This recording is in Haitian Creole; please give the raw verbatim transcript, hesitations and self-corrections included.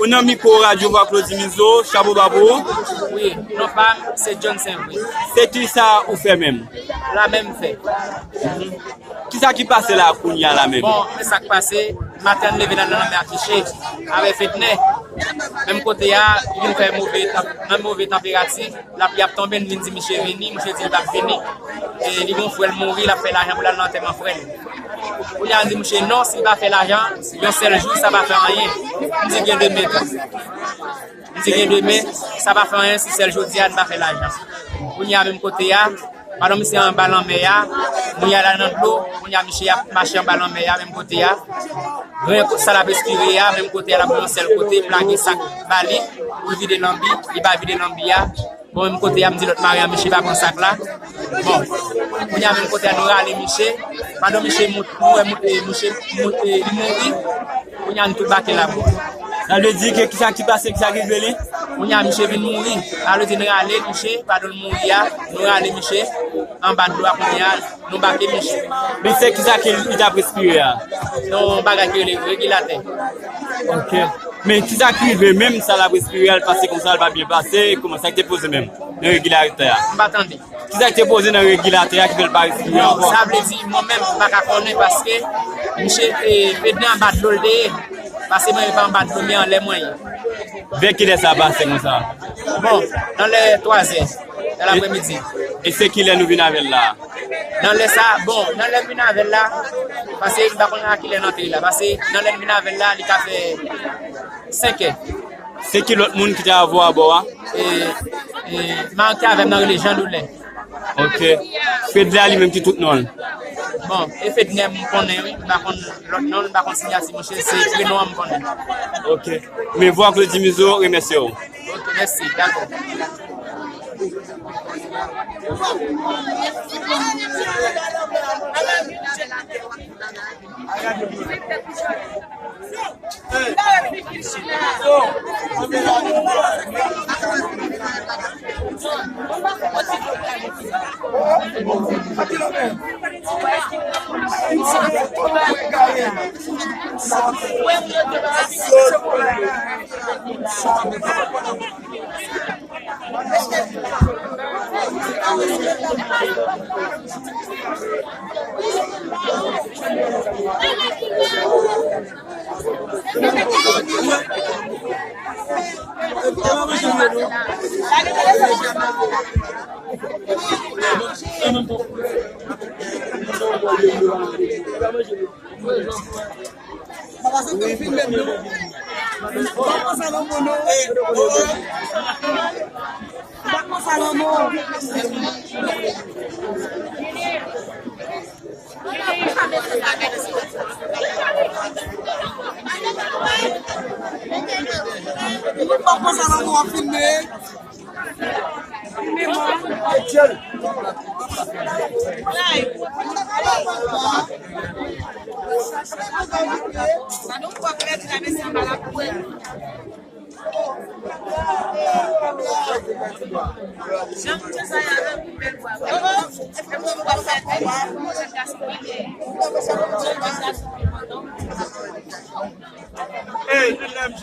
Mwen nan mikwo Radyo Vwa Klodi Mizo, chapo ba pou ou. Wi, non pa m, se John Saint-Louis. Se ki sa ou fè menm? Lame m fè. Kisa ki pase la kounye a la menm? Bon, men sa k pase, maten an leve nan lanmè a kiche avè Fednè. Menm kote a, li vin fè move, nan move tanperati, lapli ap tonbe, n vin di misye vini, misye di l p ap vini. E li gon frè l mouri, l ap fè lajan pou l al nan antèman frè l. Kounye a, m di misye non, si l pa fè lajan, yon sèl jou, sa pa fè anyen. M di gen demen tou. M di gen demen, sa pa fè anyen si sèl jodi a n pa fè lajan. Kounye a menm kote a, pandan misye anba lanmè a, moun y al nan dlo, kounye a misye ap mache anba lanmè a, menm kote a. Grenn sa l ap respire a, menm kote a, l ap yon sèl kote, plage sak ba li, pou l vide lanbi, li pa vide lanbi a. Bon, menm kote a, m di lòt mari an, misye pa pran sak la. Bon, kounye a menm kote a, nou rale misye. Pandan misye moute, nou wè moute, misye moute, li mouri. Kounye a, nou tou bake labou. Sa vle di ke kisa ki pase, kisa ki rive li? Kounye a, misye vin mouri. Sa vle di, nou rale misye, pandan l mouri a, nou rale misye anba dlo a kounye a. Nou bake misye. Men se kisa ke li t ap respire a? Yon bagay ki rele regilatè. Ok. Men kisa ki rive menm sa l ap respire a, l pase konsa, l pa byen pase, kòman sa ki te poze menm nan regilatè a? M pa tande. Kisa ki te poze nan regilatè a ki fè l pa respire ankò? Sa vle di, mwen menm, m pa ka konnen paske misye, e, Fednè anba dlo l te ye. Pase mwen pa anba dlo, men anlè mwen ye. Vè kilè sa pase konsa? Bon, nan lè twazè nan lapremidi. E se kilè nou vin avè l la? Nan lè sa, bon, nan lè m vin avè l la, pase m pa konn a kilè n antre la, pase nan lè m vin avè l la, li ka fè senkè. Se ki lòt moun ki te avè w abò a? E, e, mari ki avè m nan rele Jean Doulè. Ok. Fednè a li menm ki tout non l? Bon, e Fednè m konnen wi, m pa konn lòt non l, m pa konn siyati misye, se prenon an m konnen. Ok. Men Vwa Klodi Mizo remèsye w. Ok, mèsi, dakò. Papa, se te filme nou. Pa konsa lanmò, non. Pa konsa lanmò. Pa konsa lanmò ap filme. Hey, N M J.